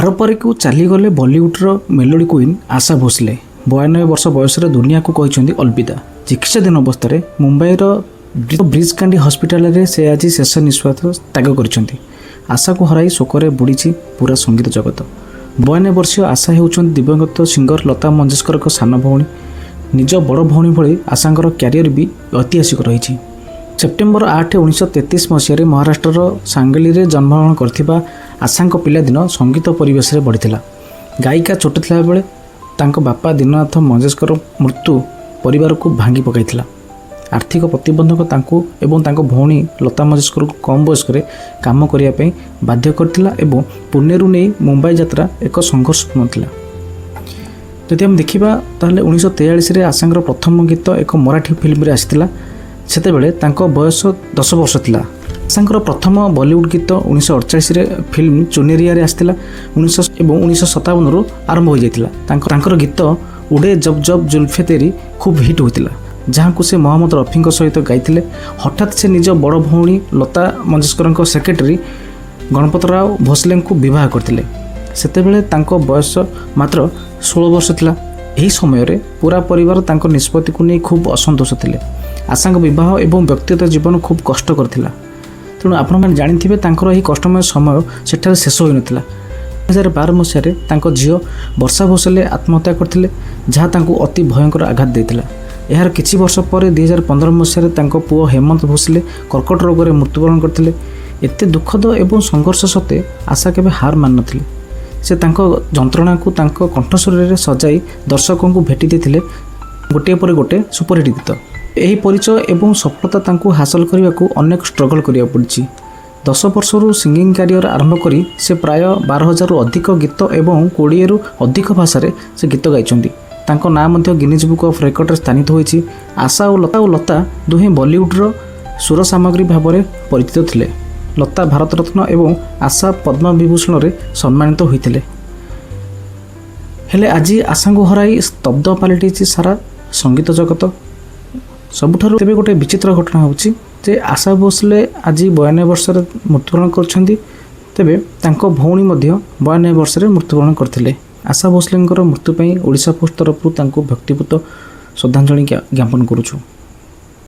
ଆରପାରିକୁ ଚାଲିଗଲେ ବଲିଉଡର ମେଲୋଡି କୁଇନ୍ ଆଶା ଭୋସଲେ। 92 ବର୍ଷ ବୟସରେ ଦୁନିଆକୁ କହିଛନ୍ତି ଅଲବିଦା। ଚିକିତ୍ସାଧୀନ ଅବସ୍ଥାରେ ମୁମ୍ବାଇର ବ୍ରିଚ୍ କାଣ୍ଡି ହସ୍ପିଟାଲରେ ସେ ଆଜି ଶେଷ ନିଶ୍ୱାସ ତ୍ୟାଗ କରିଛନ୍ତି। ଆଶାକୁ ହରାଇ ଶୋକରେ ବୁଡ଼ିଛି ପୁରା ସଙ୍ଗୀତ ଜଗତ। 92 ବର୍ଷୀୟ ଆଶା ହେଉଛନ୍ତି ଦିବଂଗତ ସିଙ୍ଗର ଲତା ମଙ୍ଗେସକରଙ୍କ ସାନ ଭଉଣୀ। ନିଜ ବଡ଼ ଭଉଣୀ ଭଳି ଆଶାଙ୍କର କ୍ୟାରିୟର ବି ଐତିହାସିକ ରହିଛି। ସେପ୍ଟେମ୍ବର 8, 1933 ମସିହାରେ ମହାରାଷ୍ଟ୍ରର ସାଙ୍ଗଲିରେ ଜନ୍ମଗ୍ରହଣ କରିଥିବା ଆଶାଙ୍କ ପିଲାଦିନ ସଙ୍ଗୀତ ପରିବେଶରେ ବଢ଼ିଥିଲା। ଗାୟିକା ଛୋଟ ଥିଲାବେଳେ ତାଙ୍କ ବାପା ଦୀନନାଥ ମଙ୍ଗେସକର ମୃତ୍ୟୁ ପରିବାରକୁ ଭାଙ୍ଗି ପକାଇଥିଲା। ଆର୍ଥିକ ପ୍ରତିବନ୍ଧକ ତାଙ୍କୁ ଏବଂ ତାଙ୍କ ଭଉଣୀ ଲତା ମଙ୍ଗେସକରଙ୍କୁ କମ୍ ବୟସରେ କାମ କରିବା ପାଇଁ ବାଧ୍ୟ କରିଥିଲା ଏବଂ ପୁନେରୁ ନେଇ ମୁମ୍ବାଇ ଯାତ୍ରା ଏକ ସଂଘର୍ଷପୂର୍ଣ୍ଣ ଥିଲା। ଯଦି ଆମେ ଦେଖିବା, ତାହେଲେ 1943ରେ ଆଶାଙ୍କର ପ୍ରଥମ ଗୀତ ଏକ ମରାଠୀ ଫିଲ୍ମରେ ଆସିଥିଲା। ସେତେବେଳେ ତାଙ୍କ ବୟସ 10 ବର୍ଷ ଥିଲା। ଆଶାଙ୍କର ପ୍ରଥମ ବଲିଉଡ଼ ଗୀତ 1948ରେ ଫିଲ୍ମ ଚୁନେରିଆରେ ଆସିଥିଲା। ଉଣେଇଶହ ଏବଂ 1957ରୁ ଆରମ୍ଭ ହୋଇଯାଇଥିଲା। ତାଙ୍କର ଗୀତ "ଉଡ଼େ ଜବ୍ ଜବ୍ ଜୁଲ୍ଫେ ତେରି" ଖୁବ୍ ହିଟ୍ ହୋଇଥିଲା, ଯାହାକୁ ସେ ମହମ୍ମଦ ରଫିଙ୍କ ସହିତ ଗାଇଥିଲେ। ହଠାତ୍ ସେ ନିଜ ବଡ଼ ଭଉଣୀ ଲତା ମଙ୍ଗେସକରଙ୍କ ସେକ୍ରେଟାରୀ ଗଣପତ ରାଓ ଭୋସଲେଙ୍କୁ ବିବାହ କରିଥିଲେ। ସେତେବେଳେ ତାଙ୍କ ବୟସ ମାତ୍ର 16 ବର୍ଷ ଥିଲା। ଏହି ସମୟରେ ପୁରା ପରିବାର ତାଙ୍କ ନିଷ୍ପତ୍ତିକୁ ନେଇ ଖୁବ୍ ଅସନ୍ତୋଷ ଥିଲେ। ଆଶାଙ୍କ ବିବାହ ଏବଂ ବ୍ୟକ୍ତିଗତ ଜୀବନ ଖୁବ୍ କଷ୍ଟକର ଥିଲା। ତେଣୁ ଆପଣମାନେ ଜାଣିଥିବେ, ତାଙ୍କର ଏହି କଷ୍ଟମୟ ସମୟ ସେଠାରେ ଶେଷ ହୋଇନଥିଲା। 2012 ମସିହାରେ ତାଙ୍କ ଝିଅ ବର୍ଷା ଭୋସଲେ ଆତ୍ମହତ୍ୟା କରିଥିଲେ, ଯାହା ତାଙ୍କୁ ଅତି ଭୟଙ୍କର ଆଘାତ ଦେଇଥିଲା। ଏହାର କିଛି ବର୍ଷ ପରେ 2015 ମସିହାରେ ତାଙ୍କ ପୁଅ ହେମନ୍ତ ଭୋସଲେ କର୍କଟ ରୋଗରେ ମୃତ୍ୟୁବରଣ କରିଥିଲେ। ଏତେ ଦୁଃଖଦ ଏବଂ ସଂଘର୍ଷ ସତ୍ତ୍ୱେ ଆଶା କେବେ ହାର ମାନିନଥିଲେ। ସେ ତାଙ୍କ ଯନ୍ତ୍ରଣାକୁ ତାଙ୍କ କଣ୍ଠସ୍ୱରରେ ସଜାଇ ଦର୍ଶକଙ୍କୁ ଭେଟି ଦେଇଥିଲେ ଗୋଟିଏ ପରେ ଗୋଟେ ସୁପରହିଟ୍ ଗୀତ। ଏହି ପରିଚୟ ଏବଂ ସଫଳତା ତାଙ୍କୁ ହାସଲ କରିବାକୁ ଅନେକ ଷ୍ଟ୍ରଗଲ୍ କରିବାକୁ ପଡ଼ିଛି। 10 ବର୍ଷରୁ ସିଙ୍ଗିଂ କ୍ୟାରିୟର ଆରମ୍ଭ କରି ସେ ପ୍ରାୟ 12,000ରୁ ଅଧିକ ଗୀତ ଏବଂ 20ରୁ ଅଧିକ ଭାଷାରେ ସେ ଗୀତ ଗାଇଛନ୍ତି। ତାଙ୍କ ନାଁ ମଧ୍ୟ ଗିନିଜ୍ ବୁକ୍ ଅଫ୍ ରେକର୍ଡରେ ସ୍ଥାନିତ ହୋଇଛି। ଆଶା ଓ ଲତା ଦୁହେଁ ବଲିଉଡର ସୁର ସାମ୍ରାଜ୍ଞୀ ଭାବରେ ପରିଚିତ ଥିଲେ। ଲତା ଭାରତରତ୍ନ ଏବଂ ଆଶା ପଦ୍ମ ବିଭୂଷଣରେ ସମ୍ମାନିତ ହୋଇଥିଲେ। ହେଲେ ଆଜି ଆଶାଙ୍କୁ ହରାଇ ସ୍ତବ୍ଧ ପାଲଟିଛି ସାରା ସଙ୍ଗୀତ ଜଗତ। ସବୁଠାରୁ ତେବେ ଗୋଟେ ବିଚିତ୍ର ଘଟଣା ହେଉଛି ଯେ ଆଶା ଭୋସଲେ ଆଜି 92 ବର୍ଷରେ ମୃତ୍ୟୁବରଣ କରିଛନ୍ତି। ତେବେ ତାଙ୍କ ଭଉଣୀ ମଧ୍ୟ 92 ବର୍ଷରେ ମୃତ୍ୟୁବରଣ କରିଥିଲେ। ଆଶା ଭୋସଲେଙ୍କର ମୃତ୍ୟୁ ପାଇଁ ଓଡ଼ିଶା ପୋଷ୍ଟ ତରଫରୁ ତାଙ୍କୁ ଭକ୍ତିପୂତ ଶ୍ରଦ୍ଧାଞ୍ଜଳି ଜ୍ଞାପନ କରୁଛୁ।